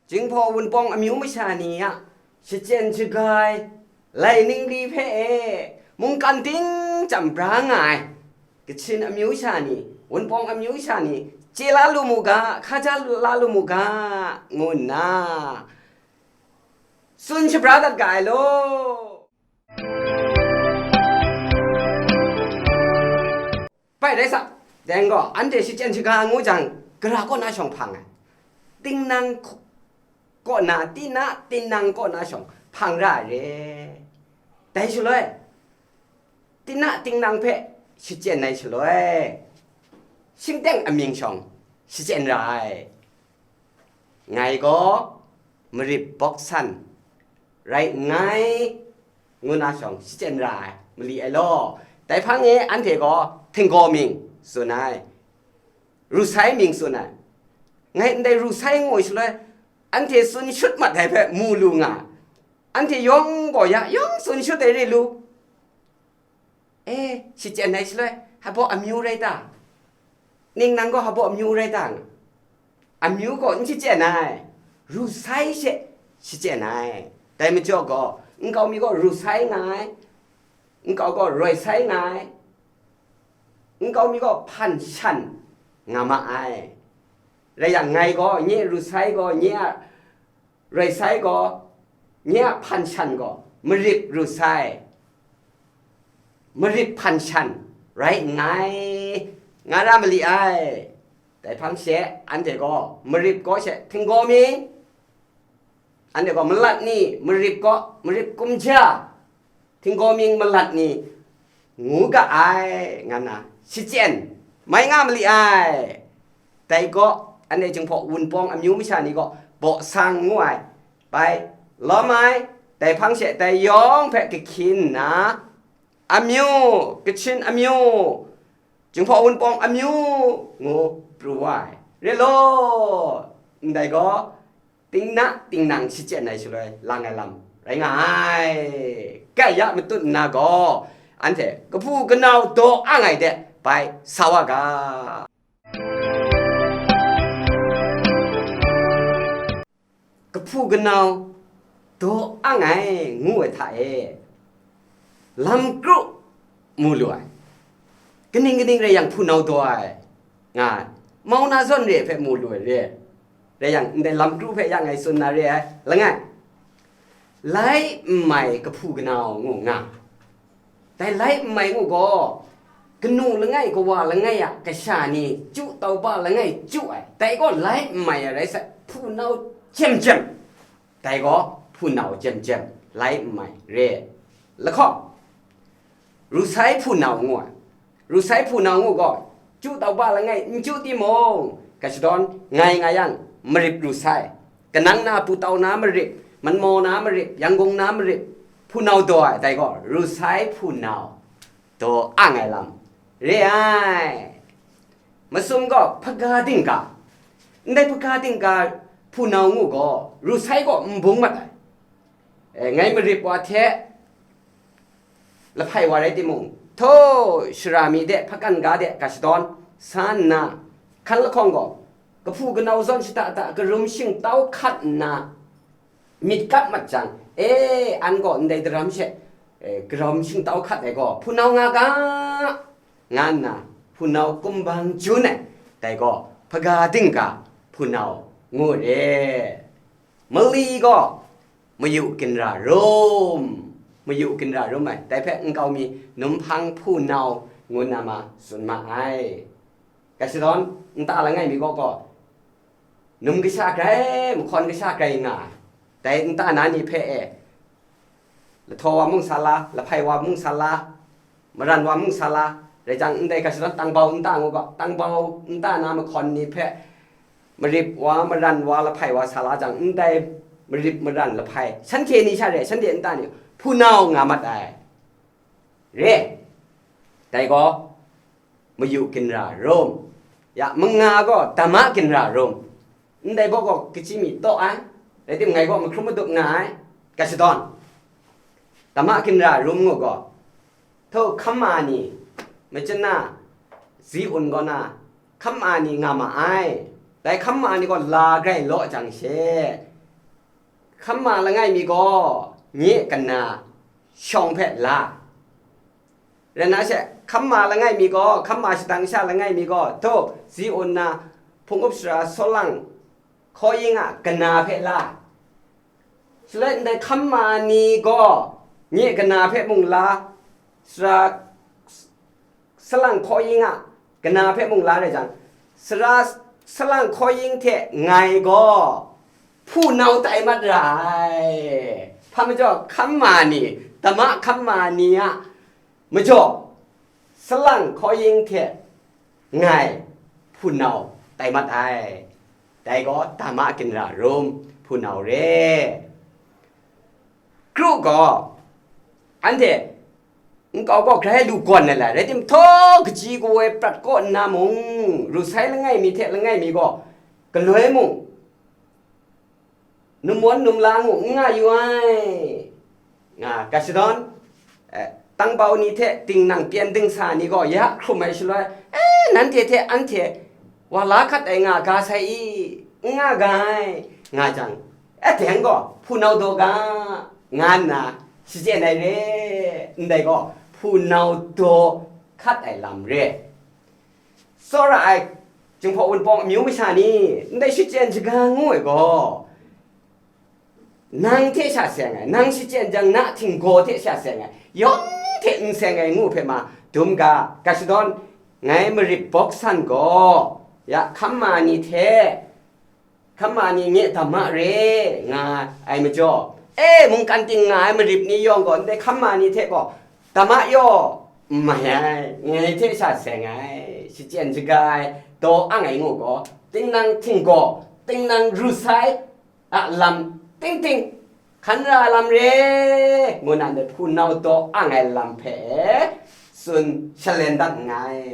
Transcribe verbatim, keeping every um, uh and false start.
Jinghpaw Wunpawng amyu masha ni a shachyen shaga ai lai ningli hpe e mungkan ting chyam bra nga ai Kachin amyu sha ni, Wunpawng amyu sha ni, chye la lu mu ga, hkaja la lu mu ga, ngu nna tsun shabra dat ga ai law. Bai rai sa, deng gaw, anhte shachyen shaga ngu jang, gara kaw na shawng hpang ai, tinang kaw na, tina tinang kaw na shawng hpang ra ai re. Dai shaloi, tina tinang hpe shachyen ai shaloi, shingteng amying shawng shachyen ra ai. Ngai gaw marip bawk san rai nngai, ngu na shawng shachyen ra ai mali ai law. Dai hpang e anhte gaw htinggaw mying tsun ai, rusai mying tsun ai. Ngai ndai rusai ngu ai shaloi, anhte tsun shut mat ai hpe mu lu nga, anhte yawng gaw ya yawng tsun shut ai re lu. E, shachyen ai shaloi, hpa baw amyu rai ta? Ning nang gaw hpa baw amyu rai ta? Amyu gaw n shachyen ai, rusai she shachyen ai. Dai majaw gaw, nkau mi gaw rusai nga ai, nkau gaw roi sai nga ai, nkau mi gaw hpan shan nga ma ai. Rai yang, ngai gaw nye rusai gaw nye a roi sai gaw, nye a hpan shan gaw marip ru sai, marip hpan shan rai nngai, nga ra mali ai. Dai hpang she, anhte gaw marip gaw she htinggaw mying, anhte gaw malat ni marip gaw, marip kumja, htinggaw mying malat ni ngu ga ai, nga nna shachyen mai nga mali ai. Dai gaw, anhte Jinghpaw Wunpawng amyu masha ni gaw baw sang ngu ai, bai lawm ai. Dai hpang she dai yawng hpe kahkyin nna, amyu, Kachin amyu, Jinghpaw Wunpawng amyu ngu pru wa ai re law, ndai gaw, tingna tingnang shachyen ai shaloi lang ai lam rai nga ai. Kai ya matut nna gaw, anhte kahpu kanau daw ang ai de bai sa wa ga. Kahpu kanau daw ang ai ngu ai hta e, lam kru mu lu ai. Kaning kaning rai yang hpunau daw ai nga ai, mau na zawn re hpe mu lu ai re. Rai yang, ndai lam kru hpe yang ngai tsun na re ai, langai, lai n mai kahpu kanau ngu nga. Dai lai n mai ngu gaw, kanu langai, kawa langai a kasha ni chyu tau ba langai chyu ai, dai gaw lai n mai ai rai sai, hpunau jam jam, dai gaw hpunau jam jam, lai n mai re. Lahkawng, rusai hpunau ngu ai, rusai hpunau ngu gaw, chyu tau ba langai n chyu timung, ga shadawn ngai nga yang, marip rusai, kanang na, putau na marip, manmaw na marip, yanggung na marip, hpunau daw ai, dai gaw rusai hpunau daw ang ai lam re ai. Masum gaw hpaga dingga, ndai hpaga dingga hpunau ngu gaw, rusai gaw n bung mat ai. E, ngai marip wa hte lahpai wa rai timung, htaw shara mi de, hpakan ga de, ga shadawn sa nna, hkan lahkawng gaw, kahpu kanau zawn shada da karum shingtau hkat nna, myit kap mat jang, e, an gaw ndai daram she, e, karum shingtau hkat ai gaw, hpunau nga ga, nga nna, hpunau kumbang jun ai, dai gaw, hpaga dingga hpunau ngu re. Mali gaw, mayu ginra rum, mayu ginra rum ai, dai hpe nkau mi numhpang hpunau ngu na ma tsun ma ai. Ga shadawn nta langai mi gaw gaw, num kasha grai, mahkawn kasha grai nga ai, dai nta na ni hpe e, lahtaw wa mung sa la, lahpai wa mung sa la, maran wa mung sa la, rai jang, ndai ga shadawn tangbau nta ngu ga, tangbau nta na mahkawn ni hpe marip wa, maran wa, lahpai wa sa la jang, ndai marip, maran, lahpai, shanhte ni sha re, shanhte nta ni hpunau nga mat ai. Re, dai gaw, mayu ginra rum, ya, manga gaw, dama ginra rum, ndai baw gaw, kachyi mi taw ai, rai tim, ngai gaw mahkrum madup nga ai, ga shadawn, dama ginra rum ngu gaw, htaw hkam ma ni, machyin na, zi un gaw na, hkam ma ni nga ma ai. Dai hkam ma ni gaw la grai law jang she, Hkam ma langai mi gaw, nye kana shawng hpe la. Rai nna she, hkam ma langai mi gaw, hkam ma shadang sha langai mi gaw, daw zi un nna, hpung up sara salang hkaw ying a kana hpe la. Shaloi ndai hkam ma ni gaw, nye kana hpe mung la, sara salang hkaw ying a kana hpe mung la rai jang, sara salang hkaw ying hte ngai gaw hpunau tai mat ra ai. Hpa majaw, hkam ma ni, dama hkam ma ni a majaw, salang hkaw ying hte ngai hpunau tai mat ai. Dai gaw dama ginra rum hpunau re. Kru gaw, anhte nkau gaw grai lu gawn ai lai, rai timung, htaw kaji kawoi prat kaw nna mung, ru sai langai mi hte langai mi gaw, galoi mung, numwan numla ngu n nga yu ai, nga ga shadawn, eh, tangbau ni hte tingnang pyen dingsa ni gaw ya hkrum ai shaloi, eh, nanhte hte anhte wa la hkat ai nga ga sai i, n nga ga ai, nga jang, eh, deng gaw hpunau daw ga, nga nna shachyen ai re, ndai gaw hpunau daw hkat ai lam re. Tsawra ai Jinghpaw Wunpawng amyu masha ni ndai shachyen shaga ngu ai gaw, nang hte sha seng ai, nang shachyen jang na htinggaw hte sha seng ai, yawng hte n seng ai ngu hpe ma dum ga, ga shadawn, ngai marip bawk san gaw, ya hkam ma ni hte, hkam ma ni nye dama re nga ai majaw, e, mungkan ting nga ai marip ni yawng gaw ndai hkam ma ni hte gaw dama yaw n mai ai, ngai hte sha seng ai, shachyen shaga ai, daw ang ai ngu gaw, tingnang htinggaw, tingnang ru sai a lam ting ting, hkan ra lam re, ngu na ndai hpunau daw ang ai lam hpe tsun shalen dat nngai.